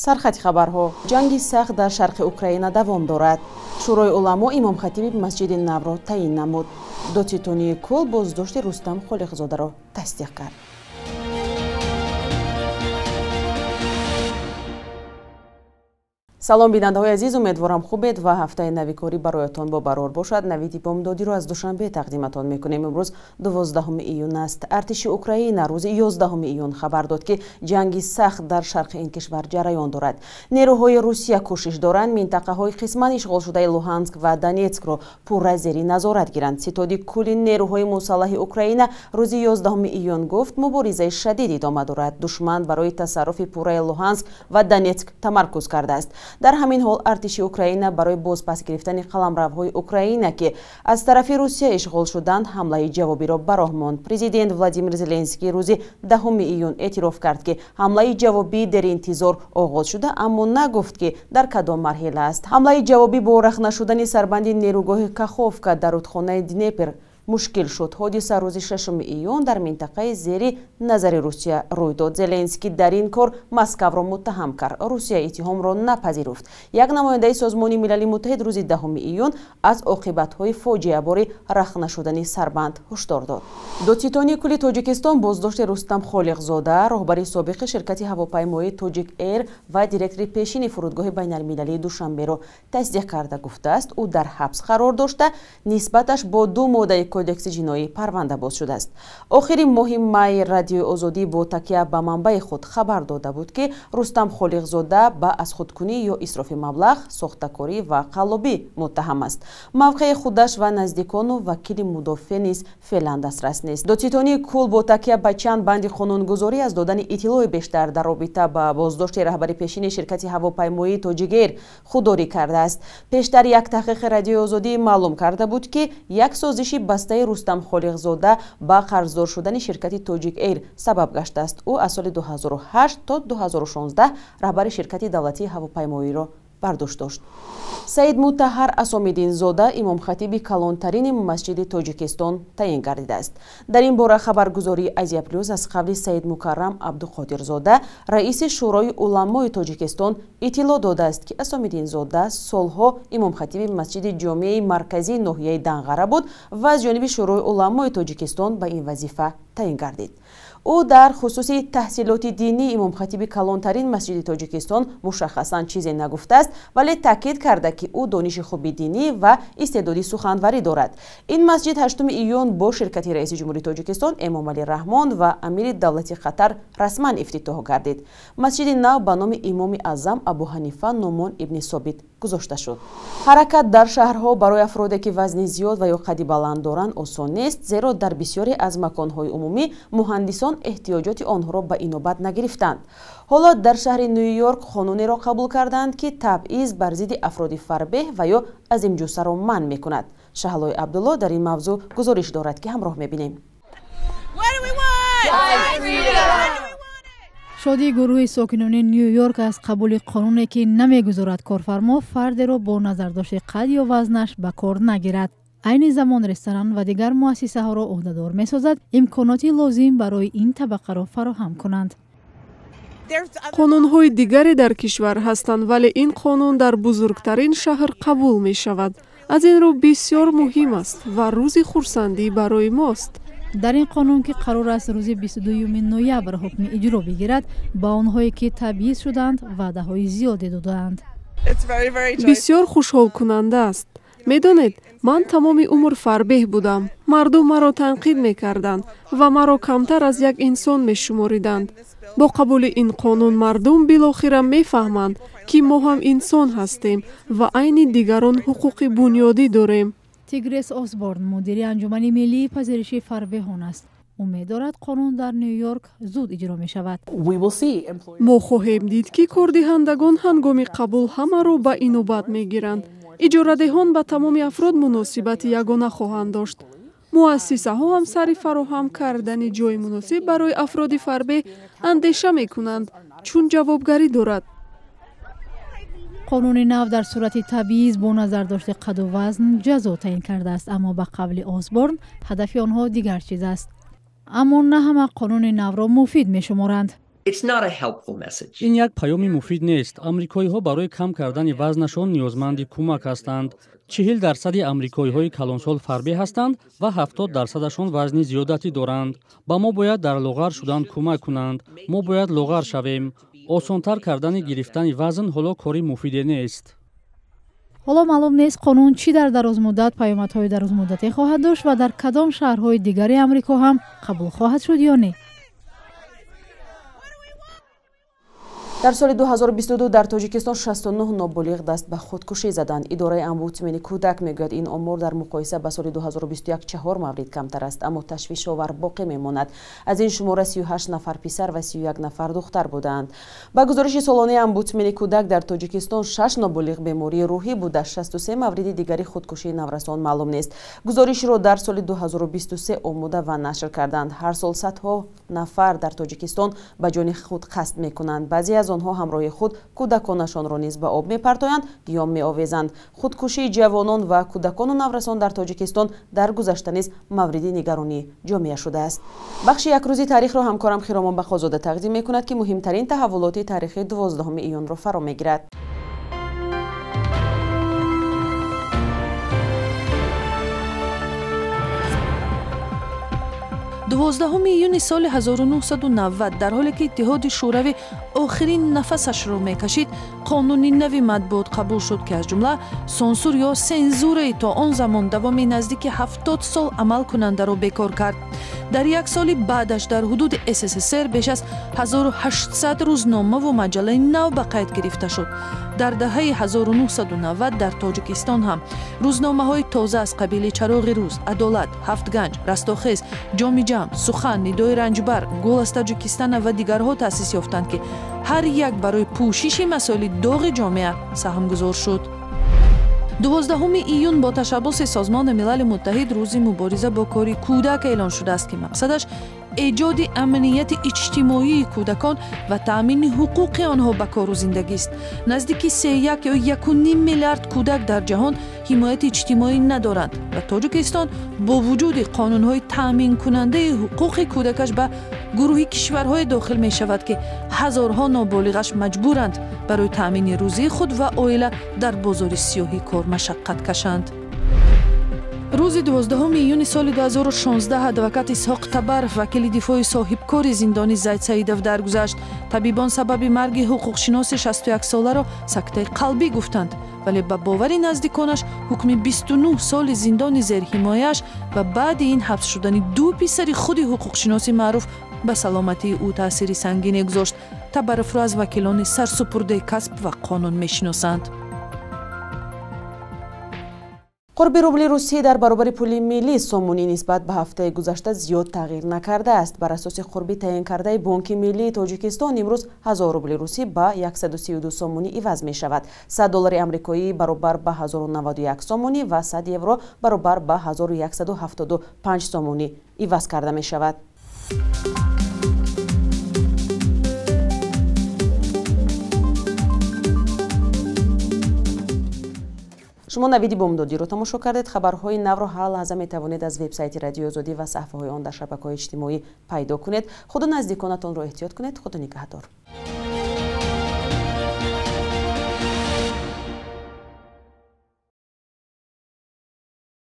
Сархати хабарҳо. Ҷанги сахт дар шарқи Украина давом дорад. Шӯрои уламо имомхатиби масҷиди навро таъин намуд. Додситонии кул боздошти Рустам Холиқзодаро тасдиқ кард. Салом бинандаҳои азиз, умедворам хубед ва ҳафтаи нави корӣ бароятон бобарор бошад. Навиди бомдодиро аз Душанбе тақдиматон мекунем. Имрӯз 12 июн аст. Артиши Украина рӯзи 11 июн хабар дод, ки ҷанги сахт дар шарқи ин кишвар ҷараён дорад. Нерӯҳои Русия кӯшиш доранд минтақаҳои қисман ишғолшудаи Луҳанск ва Донецкро пурра зери назорат гиранд. Ситоди кулли нерӯҳои мусаллаҳи Украина рӯзи 11 июн гуфт, муборизаи шадид идома дорад. Душман барои тасарруфи пурраи Луҳанск ва Донецк тамаркуз кардааст. Дар ҳамин ҳол артиши Украина барои бозпас гирифтани қаламравҳои Украина, ки аз тарафи Русия ишғол шуданд, ҳамлаи ҷавобиро ба роҳ монд. Президент Владимир Зеленский рӯзи 10 июн эътироф кард, ки ҳамлаи ҷавобӣ деринтизор оғоз шуда, аммо нагуфт, ки дар кадом марҳила аст. Ҳамлаи ҷавобӣ бо рахна шудани сарбанди нерӯгоҳи Каховка дар рудхонаи Днепр мушкил шуд. Ҳодиса рӯзи 6 июн дар минтақаи зери назари Русия рӯй дод. Зеленский дар ин кор Москваро муттаҳам кард. Русия иттиҳомро напазируфт. Як намояндаи Созмони Милали Муттаҳид рӯзи 10 июн аз оқибатҳои фоҷиабори рахна шудани сарбанд ҳушдор дод. Додситонии кулли Тоҷикистон боздошти Рустам Холиқзода, роҳбари собиқи ширкати ҳавопаймоии Тоҷик Эйр ва директори пешини фурудгоҳи байналмилалии Душанберо тасдиқ карда гуфтааст, ӯ дар ҳабс қарор дошта, нисбаташ бо ду моддаи кодекси ҷиноӣ парванда боз шудааст. Охири моҳи май Радиои Озодӣ бо такя ба манбаи худ хабар дода буд, ки Рустам Холиқзода ба азхудкунӣ ё исрофи маблағ, сохтакорӣ ва қаллобӣ муттаҳам аст. Мавқеи худаш ва наздикону вакили мудофеъ низ феълан дастрас нест. Додситонии кул бо такя ба чанд банди қонунгузорӣ аз додани иттилои бештар дар робита ба боздошти раҳбари пешини ширкати ҳавопаймоии Тоҷик Эйр худдорӣ кардааст. Пештар як таҳқиқи Радиои Озодӣ маълум карда буд, ки як созиши бастаи Рустам Холиқзода ба қарздор шудани ширкати Тоҷик Эйр сабаб гаштааст. Ӯ аз соли 2008 то 2016 раҳбари ширкати давлатии ҳавопаймоиро бардошт дошт. Саид Мутаҳар Асомиддинзода имомхатиби калонтарини масҷиди Тоҷикистон таъин гардидааст. Дар ин бора хабаргузории Азия Плюс аз қавли Саид Мукаррам Абдуқодирзода, раиси Шӯрои уламои Тоҷикистон, иттилоъ додааст, ки Асомиддинзода солҳо имомхатиби масҷиди ҷомеаи марказии ноҳияи Данғара буд ва аз ҷониби Шӯрои уламои Тоҷикистон ба ин вазифа таъин гардид. Ӯ дар хусуси таҳсилоти динии имомхатиби калонтарин масҷиди Тоҷикистон мушаххасан чизе нагуфтааст, вале таъкид карда, ки ӯ дониши хуби динӣ ва истеъдоди суханварӣ дорад. Ин масҷид 8 июн бо ширкати раиси ҷумҳури Тоҷикистон Эмомалӣ Раҳмон ва амири давлати Қатар расман ифтитоҳ гардид. Масҷиди нав ба номи имоми аъзам Абу Ҳанифа Нумон ибни Собит гузошта шуд. Ҳаракат дар шаҳрҳо барои афроде, ки вазни зиёд ва ё қадди баланд доранд, осон нест, зеро дар бисёре аз маконҳои умумӣ муҳандисон эҳтиёҷоти онҳоро ба инобат нагирифтанд. Ҳоло дар шаҳри Ню-Йорк қонунеро қабул карданд, ки табъиз бар зидди афроди фарбеҳ ва ё азимҷуссаро манъ мекунад. Шаҳлои Абдулло дар ин мавзӯъ гузориш дорад, ки ҳамроҳ мебинем. Шодии гурӯҳи сокинони Ню-Йорк аз қабули қонуне, ки намегузорад корфармо фардеро бо назардошти қад ё вазнаш ба кор нагирад. Айни замон ресторан ва дигар муассисаҳоро ӯҳдадор месозад имконоти лозим барои ин табақаро фароҳам кунанд. Қонунҳои дигаре дар кишвар ҳастанд, вале ин қонун дар бузургтарин шаҳр қабул мешавад. Аз ин рӯ бисёр муҳим аст ва рӯзи хурсандӣ барои мост. Дар ин қонун, ки қарор аст рӯзи 22 ноябр ҳукми иҷро бигирад, ба онҳое, ки табъиз шуданд, ваъдаҳои зиёде додаанд. Бисёр хушҳолкунанда аст. Медонед, ман тамоми умр фарбеҳ будам. Мардум маро танқид мекарданд ва маро камтар аз як инсон мешумориданд. Бо қабули ин қонун мардум билохира мефаҳманд, ки мо ҳам инсон ҳастем ва айни дигарон ҳуқуқи бунёдӣ дорем. Тигрес Осборн мудири анҷумани миллии пазириши фарбеҳон аст. Умед дорад, қонун дар Ню-Йорк зуд иҷро мешавад. Мо хоҳем дид, ки кордиҳандагон ҳангоми қабул ҳамаро ба инобат мегиранд. Иҷорадиҳон ба тамоми афрод муносибати ягона хоҳанд дошт. Муассисаҳо ҳам сари фароҳам кардани ҷои муносиб барои афроди фарбеҳ андеша мекунанд, чун ҷавобгарӣ дорад. Қонуни нав дар сурати табъиз бо назардошти қаду вазн ҷазо таъин кардааст, аммо ба қавли Осборн ҳадафи онҳо дигар чиз аст. Аммо на ҳама қонуни навро муфид мешуморанд. Ин як паёми муфид нест. Амрикоиҳо барои кам кардани вазнашон ниёзманди кӯмак ҳастанд. 40% амрикоиҳои калонсол фарбеҳ ҳастанд ва 70%-ашон вазни зиёдатӣ доранд. Ба мо бояд дар лоғар шудан кӯмак кунанд. Мо бояд лоғар шавем. Осонтар кардани гирифтани вазн ҳоло кори муфиде нест. Ҳоло маълум нест, қонун чӣ дар дарозмуддат паёмадҳои дарозмуддатӣ хоҳад дошт ва дар кадом шаҳрҳои дигари Амрико ҳам қабул хоҳад шуд ё не. Дар соли 2022 дар Тоҷикистон 69 ноболиғ даст ба худкушӣ заданд. Идораи омбудсмени кӯдак мегӯяд, ин омор дар муқоиса ба соли 2021 чаҳор маврид камтар аст, аммо ташвишовар боқӣ мемонад. Аз ин шумора 38 нафар писар ва 31 нафар духтар будаанд. Ба гузориши солонаи омбудсмени кӯдак дар Тоҷикистон 6 ноболиғ бемории рӯҳӣ буда, 63 мавриди дигари худкушии наврасон маълум нест. Гузоришро дар соли 2023 омода ва нашр карданд. Ҳар сол садҳо нафар дар Тоҷикистон ба ҷони худ қасд мекунанд. Баъзе аз онҳо ҳамроҳи худ кӯдаконашонро низ ба об мепартоянд ё меовезанд. Худкушии ҷавонон ва кӯдакону наврасон дар Тоҷикистон дар гузашта низ мавриди нигаронии ҷомеа шудааст. Бахши якрӯзи таърихро ҳамкорам Хиромон Бақозода тақдим мекунад, ки муҳимтарин таҳаввулоти таърихи 12 июнро фаро мегирад. 12 июни соли 1990, дар ҳоле ки Иттиҳоди Шӯравӣ охирин нафасашро мекашид, қонуни нави матбуот қабул шуд, ки аз ҷумла сансур ё сензураи то он замон давоми наздики 70 сол амалкунандаро бекор кард. Дар як соли баъдаш дар ҳудуди СССР беш аз 1800 рӯзномаву маҷаллаи нав ба қайд гирифта шуд. Дар даҳаи 1990 дар Тоҷикистон ҳам рӯзномаҳои тоза аз қабили Чароғи рӯз, Адолат, Ҳафтганҷ, Растохез, Ҷоми ҷам, Сухан, Нидои ранҷбар, Голос Таҷикистана ва дигарҳо таъсис ёфтанд, ки ҳар як барои пӯшиши масоили доғи ҷомеа саҳмгузор шуд. 12 июн бо ташаббуси Созмони Милали Муттаҳид рӯзи мубориза бо кори кӯдак эълон шудааст, ки мақсадаш эҷоди амнияти иҷтимоии кӯдакон ва таъмини ҳуқуқи онҳо ба кору зиндагист. Наздики 3,1 ё 1,5 миллиард кӯдак дар ҷаҳон ҳимояти иҷтимоӣ надоранд ва Тоҷикистон бо вуҷуди қонунҳои таъминкунандаи ҳуқуқи кӯдакаш ба гурӯҳи кишварҳое дохил мешавад, ки ҳазорҳо ноболиғаш маҷбуранд барои таъмини рӯзии худ ва оила дар бозори сиёҳӣ кор машаққат кашанд. Рӯзи 12 июни соли 2016 адвокат Исҳоқ Табаров, вакили дифои соҳибкори зиндони Зайд Саидов, даргузашт. Табибон сабаби марги ҳуқуқшиноси 61-соларо сактаи қалбӣ гуфтанд, вале ба бовари наздиконаш ҳукми 29 соли зиндони зерҳимояаш ва баъди ин ҳабс шудани ду писари худи ҳуқуқшиноси маъруф ба саломатии ӯ таъсири сангине гузошт. Табаровро аз вакилони сарсупурдаи касб ва қонун мешиносанд. Қурби рубли русӣ дар баробари пули миллӣ сомонӣ нисбат ба ҳафтаи гузашта зиёд тағйир накардааст. Бар асоси қурби таъинкардаи Бонки миллии Тоҷикистон имрӯз 1000 рубли русӣ ба 132 сомонӣ иваз мешавад. 100 доллари амрикоӣ баробар ба 1091 сомонӣ ва 100 евро баробар ба 1175 сомонӣ иваз карда мешавад. Шумо навиди бомдодиро тамошо кардед. Хабарҳои навро ҳар лаҳза метавонед аз вебсайти Радиои Озодӣ ва саҳифаҳои он дар шабакаҳои иҷтимоӣ пайдо кунед. Худу наздиконатонро эҳтиёт кунед. Худо нигаҳдор.